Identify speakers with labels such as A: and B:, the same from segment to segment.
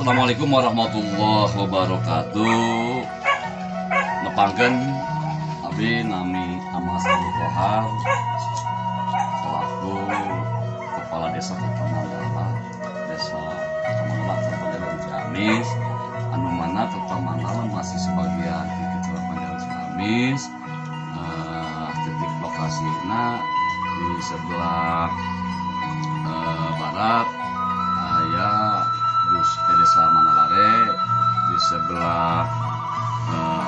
A: Assalamualaikum warahmatullahi wabarakatuh. Nepangkeun, abdi nami Amas Abdul Kohar selaku Kepala Desa Kertamandala, Desa Kertamandala, Kabupaten Ciamis, anu mana Kertamandala masih sebagian di Kecamatan Ciamis. Titik lokasina di sebelah barat aya Desa Manalare, di sebelah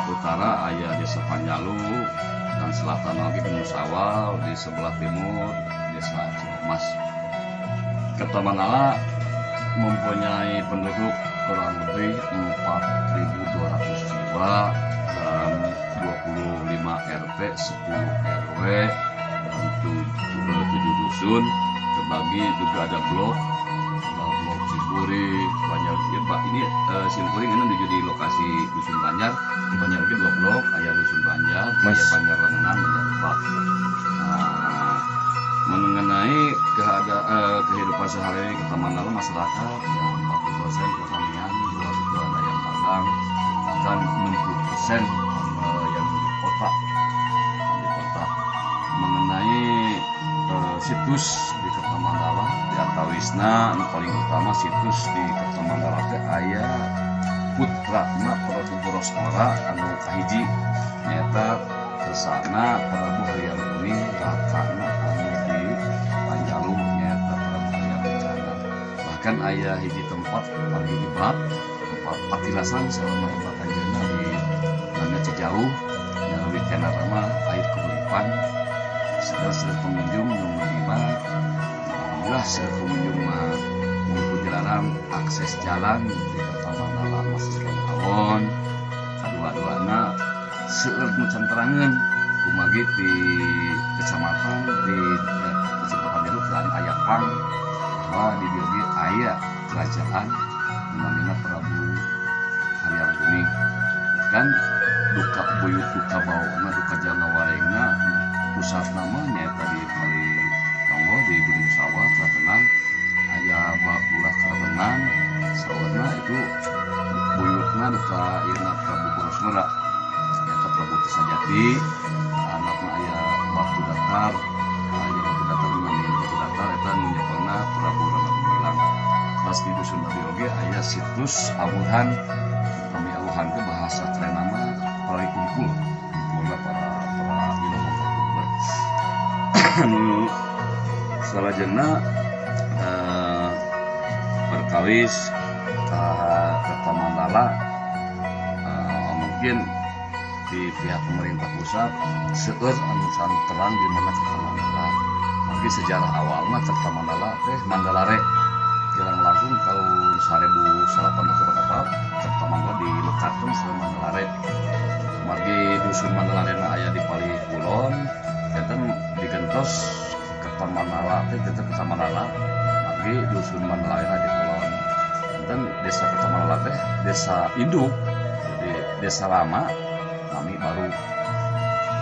A: utara aya Desa Panjalu, dan selatan lagi Gunung Sawal, di sebelah timur Desa Cilemas. Kertamandala mempunyai penduduk kurang lebih 4.200 jiwa dan 25 RT, 10 RW, dan 7 dusun. Terbagi juga ada blok Ciburi, Banjar. Ya, Pak, ini Simkuring ini menuju di lokasi Dusun Banjar. Banjar itu dua blok, aya Dusun Banjar,
B: Mas.
A: Aya Banjar Renang, Banjar Lebak. Nah, mengenai kehidupan sehari-hari Kertamandala, masyarakat ya 40% pertanian, dua itu ada yang dagang, bahkan 60% yang di kota. Di kota. Mengenai situs di Kertamandala, di antawisna nu paling utama situs di Kertamandala teh aya putrana Prabu Borosngora anu kahiji, nyaeta kersana Prabu Hayam Kuning, rakana anu di Panjalu nyaeta Prabu Hayam Kencana. Bahkan aya hiji tempat paling ibad, tempat patilasan selama ibad anjeunna di namanya Cijauh yang lebih tenar mah air kahuripan. Segala pengunjung nu menerima, alhamdulillah seueur pengunjung mah. Mumpun dilarang, akses jalan di Kertamandala masih keneh awon. Kadua-duana seueur nu can terangeun, kumargi di kecamatan di Kecamatan Panjalu kan aya pang bahwa di dieu ge aya kerajaan namina Prabu Hayam Kuning, kan duka buyut, duka bawana, duka jangga warengna, pusat namanya tadi kali Tonggo di Gunung Sawah Keratenan, aya Bakulah Keratenan. Sawarna itu buyutna duka ieu Prabu Borosngora nyaeta Prabu Sajati, anakna aya Batu Datar, aya Batu Datar, namina Batu Datar eta nu nyepengna Prabu Rangga Gumilang. Pas di dusun abdi oge aya situs Awuhan. Kami Awuhan ke bahasa keren nama para kumpul kumpulna para para inomo kumpul. Anu salajengna perkawis ka Kertamandala, mungkin di pihak pemerintah pusat seueur anu can terang di mana Kertamandala. Mungkin sejarah awalnya Kertamandala teh Mandalare. Kirang langkung tahun 1804 Kertamandala dilekatkeun sareng Mandalare. Margi dusun Mandalare na aya di palih kulon, janten digentos Kertamandala teh janten Kertamandala. Margi dusun Mandalare di kulon. Janten Desa Kertamandala teh desa induk, jadi desa lama, nami baru.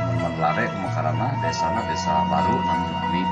A: Mun Mandalare kumakarana desana desa baru, nami lami.